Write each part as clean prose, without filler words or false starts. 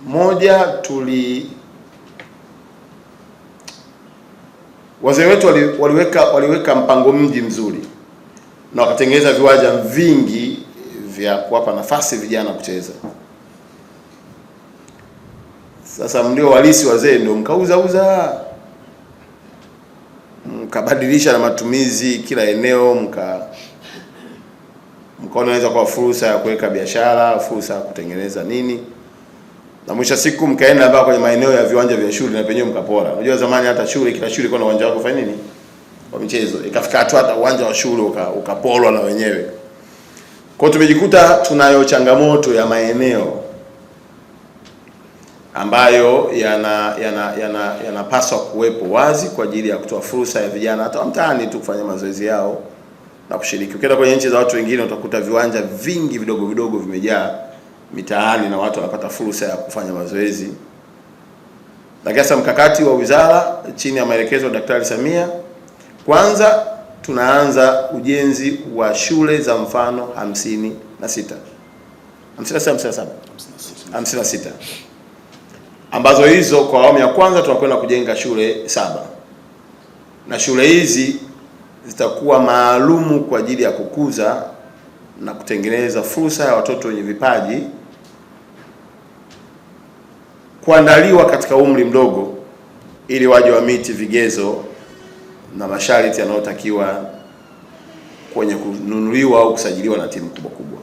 Moja, wazee wetu waliweka mpango mji mzuri na wakatengeneza viwanja vingi vya kuwapa nafasi vijana kucheza. Sasa mlio walisi wazee ndio mkauzauza, mkabadilisha na matumizi kila eneo, mkaona inaweza kuwa fursa ya kuweka biashara, fursa ya kutengeneza nini, na mwisho siku mkaenda mpaka kwenye maeneo ya viwanja vya shule na penyewe mkapora. Unajua zamani hata shule, kila shule ilikuwa na uwanja wake kufanya nini wa michezo, ikafika hatua hata uwanja wa shule ukapolwa na wenyewe. Kwa hiyo tumejikuta tunayo changamoto ya maeneo ambayo yanapaswa kuwepo wazi kwa ajili ya kutoa fursa ya vijana hata mtaani tu kufanya mazoezi yao na kushiriki. Ukienda kwenye nchi za watu wengine utakuta viwanja vingi vidogo vidogo vimejaa mitaani na watu wanapata fursa ya kufanya mazoezi. Lakini sasa mkakati wa wizara chini ya maelekezo ya Daktari Samia, kwanza tunaanza ujenzi wa shule za mfano 56. 56, 57? 56. Ambazo hizo kwa awamu ya kwanza tunakwenda kujenga shule 7. Na shule hizi zitakuwa maalumu kwa ajili ya kukuza na kutengeneza fursa ya watoto wenye vipaji kuandaliwa katika umri mdogo ili waje wamiti vigezo na masharti yanayotakiwa kwenye kununuliwa au kusajiliwa na timu kubwa kubwa.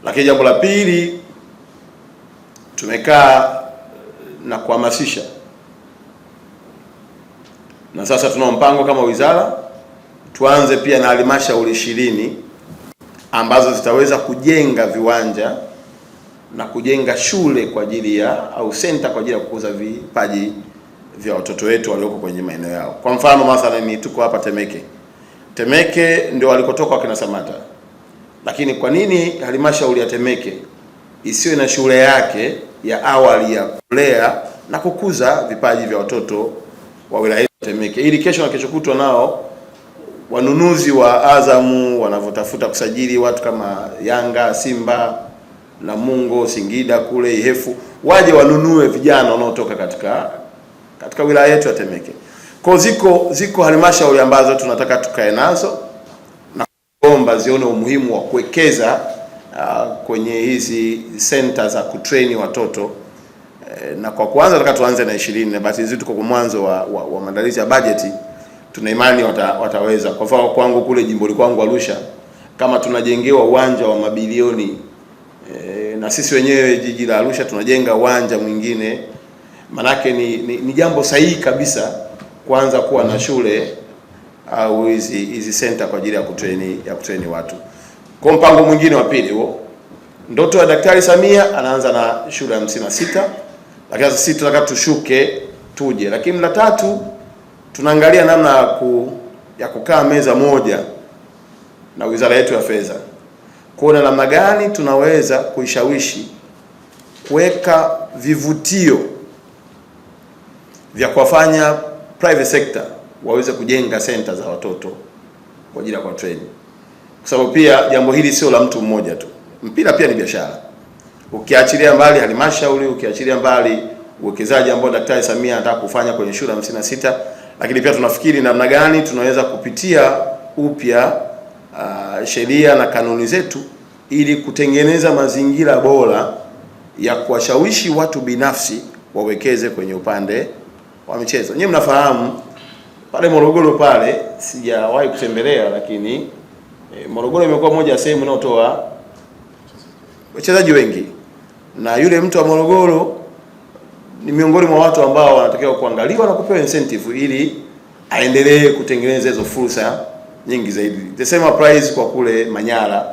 Lakini jambo la pili, tumekaa na kuhamasisha, na sasa tuna mpango kama wizara tuanze pia na halmashauri 20 ambazo zitaweza kujenga viwanja na kujenga shule kwa ajili ya au center kwa ajili ya kukuza vipaji vya watoto wetu walioko kwenye maeneo yao. Kwa mfano mathalan tuko hapa Temeke. Temeke ndio walikotoka wakina Samata. Lakini kwa nini halmashauri ya Temeke isiwe na shule yake ya awali ya kulea na kukuza vipaji vya watoto wa wilaya ya Temeke ili kesho na kesho kutwa nao wanunuzi wa Azamu wanavyotafuta kusajili watu kama Yanga, Simba, Namungo, Singida kule Ihefu waje wanunue vijana wanaotoka katika wilaya yetu ya Temeke. Kwa ziko halmashauri ambazo tunataka tukae nazo na kuomba zione umuhimu wa kuwekeza kwenye hizi center za kutrain watoto. Na kwa kwanza nataka tuanze na 20, na basi hizi tuko kwa mwanzo wa maandalizi ya bajeti, tuna imani wataweza. Kwa mfano kwangu kule jimboni kwangu Arusha, kama tunajengewa uwanja wa mabilioni, na sisi wenyewe jiji la Arusha tunajenga uwanja mwingine, manake ni jambo sahihi kabisa kuanza kuwa na shule au hizi center kwa ajili ya kutrain watu. Kwa mpango mwingine wa pili huo, ndoto ya Daktari Samia anaanza na shule ya 56, lakini sasa sisi tunataka tushuke tuje. Lakini la tatu tunaangalia namna ya kukaa meza moja na wizara yetu ya fedha kuona namna gani tunaweza kuishawishi kuweka vivutio vya kuwafanya private sector waweze kujenga center za watoto kwa ajili ya kwa train. Kwa sababu pia jambo hili sio la mtu mmoja tu. Mpira pia ni biashara. Ukiachilia mbali halmashauri, ukiachilia mbali uwekezaji ambao Daktari Samia anataka kufanya kwenye shule 56, lakini pia tunafikiri namna gani tunaweza kupitia upya sheria na kanuni zetu ili kutengeneza mazingira bora ya kuwashawishi watu binafsi wawekeze kwenye upande wa michezo. Nyinyi mnafahamu pale Morogoro pale sijawahi kutembelea, lakini Morogoro imekuwa moja ya sehemu inayotoa wachezaji wengi, na yule mtu wa Morogoro ni miongoni mwa watu ambao wanatakiwa kuangaliwa na kupewa incentive ili aendelee kutengeneza hizo fursa nyingi zaidi. The same applies kwa kule Manyara,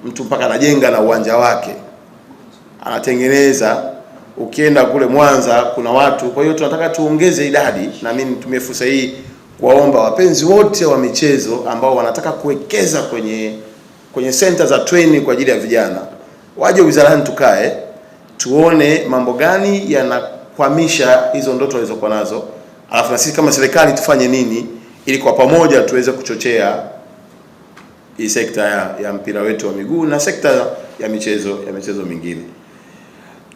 mtu mpaka anajenga na uwanja wake anatengeneza. Ukienda kule Mwanza kuna watu. Kwa hiyo tunataka tuongeze idadi, na mimi nitumie fursa hii kuwaomba wapenzi wote wa michezo ambao wanataka kuwekeza kwenye center za training kwa ajili ya vijana waje wizarani, tukae tuone mambo gani yanakwamisha hizo ndoto walizokuwa nazo, alafu na sisi kama serikali tufanye nini ili kwa pamoja tuweze kuchochea hii sekta ya mpira wetu wa miguu na sekta ya michezo mingine.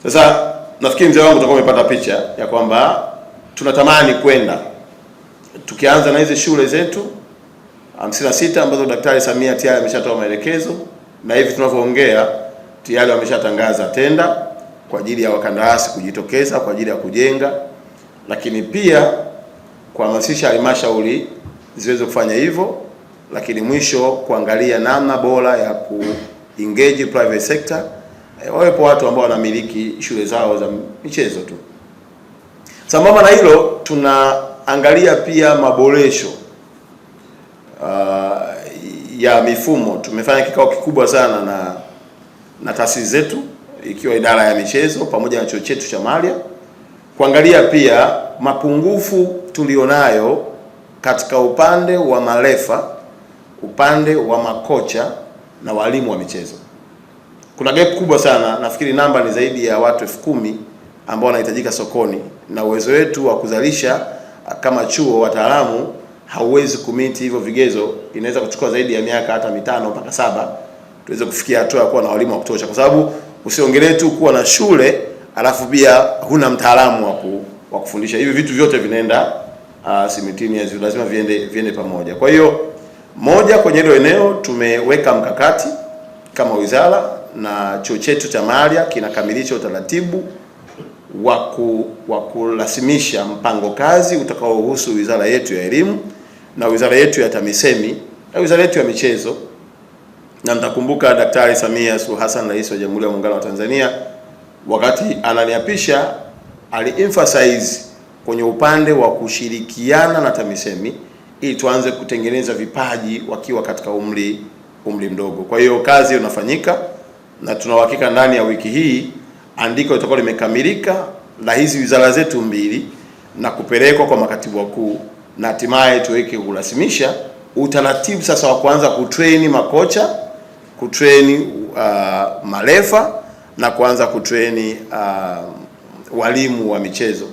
Sasa Nafikiri mzee wangu utakuwa umepata picha ya kwamba tunatamani kwenda tukianza na hizi shule zetu 56 ambazo Daktari Samia tayari ameshatoa maelekezo na hivi tunavyoongea tayari wameshatangaza tenda kwa ajili ya wakandarasi kujitokeza kwa ajili ya kujenga, lakini pia kuhamasisha halmashauri ziweze kufanya hivyo, lakini mwisho kuangalia namna bora ya ku engage private sector, wawepo watu ambao wanamiliki shule zao za michezo tu. Sambamba na hilo, tunaangalia pia maboresho ya mifumo. Tumefanya kikao kikubwa sana na taasisi zetu ikiwa idara ya michezo pamoja na chuo chetu cha Malia kuangalia pia mapungufu tulionayo katika upande wa marefa, upande wa makocha na walimu wa michezo. Kuna gap kubwa sana, nafikiri namba ni zaidi ya watu 10,000 ambao wanahitajika sokoni, na uwezo wetu wa kuzalisha kama chuo wataalamu hauwezi kumiti hivyo vigezo. Inaweza kuchukua zaidi ya miaka hata 5 mpaka 7 tuweze kufikia hatua ya kuwa na walimu wa kutosha, kwa sababu usiongelee tu kuwa na shule alafu pia huna mtaalamu wa kufundisha. Hivi vitu vyote vinaenda simultaneous, lazima viende pamoja. Kwa hiyo moja, kwenye hilo eneo tumeweka mkakati kama wizara na chuo chetu cha Malia kinakamilisha utaratibu wa kurasimisha mpango kazi utakaohusu wizara yetu ya elimu na wizara yetu ya TAMISEMI na wizara yetu ya michezo. Na mtakumbuka Daktari Samia Suluhu Hassan, Rais wa Jamhuri ya Muungano wa Tanzania, wakati ananiapisha ali-emphasize kwenye upande wa kushirikiana na TAMISEMI ili tuanze kutengeneza vipaji wakiwa katika umri mdogo. Kwa hiyo kazi inafanyika na tuna uhakika ndani ya wiki hii andiko litakuwa limekamilika la hizi wizara zetu mbili na kupelekwa kwa makatibu wakuu na hatimaye tuweke kurasimisha utaratibu sasa wa kuanza kutrain makocha, kutrain marefa na kuanza kutrain walimu wa michezo.